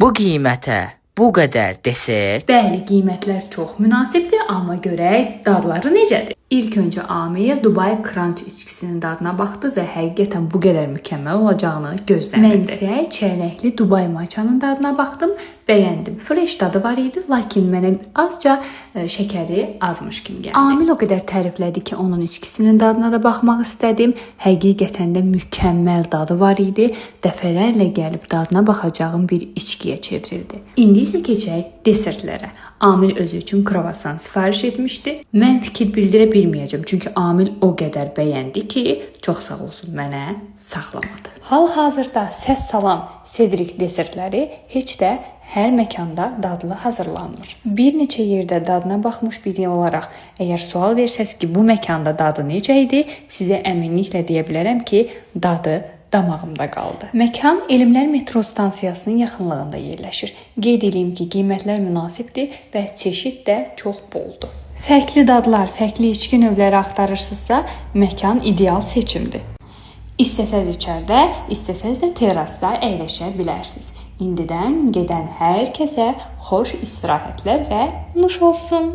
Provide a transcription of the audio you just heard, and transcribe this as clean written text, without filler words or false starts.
Bu qiymətə bu qədər desert. Bəli, qiymətlər çox münasibdir, amma görək dadları necədir? İlk öncə Amil Dubai Crunch içkisinin dadına baxdı və həqiqətən bu qədər mükəmməl olacağını gözləmirdi. Mən isə çəlləkli Dubai matchanın dadına baxdım, bəyəndim. Fresh dadı var idi, lakin mənə azca şəkəri azmış kimi gəldi. Amil o qədər təriflədi ki, onun içkisinin dadına da baxmaq istədim. Həqiqətən də mükəmməl dadı var idi. Dəfələrlə gəlib dadına baxacağım bir içkiyə çevrildi. İndi isə keçək desertlərə. Amil özü üçün kruvasan sifariş etmişdi. Mən fikir bildirə bilməyəcəm, çünki Amil o qədər bəyəndi ki, çox sağ olsun mənə saxlamadı. Hal-hazırda səs salan Cedric desertləri heç də hər məkanda dadlı hazırlanmır. Bir neçə yerdə dadına baxmış biri olaraq, əgər sual versəz ki, bu məkanda dadı necə idi, sizə əminliklə deyə bilərəm ki, dadı damağımda qaldı. Məkan Elmlər metro stansiyasının yaxınlığında yerləşir. Qeyd eləyim ki, qiymətlər münasibdir və çeşid də çox boldur. Fərqli dadlar, fərqli içki növləri axtarırsınızsa, məkan ideal seçimdir. İstəsəz içəridə, istəsəz də terrasda əyləşə bilərsiniz. İndidən gedən hər kəsə xoş istirahətlər və nuş olsun.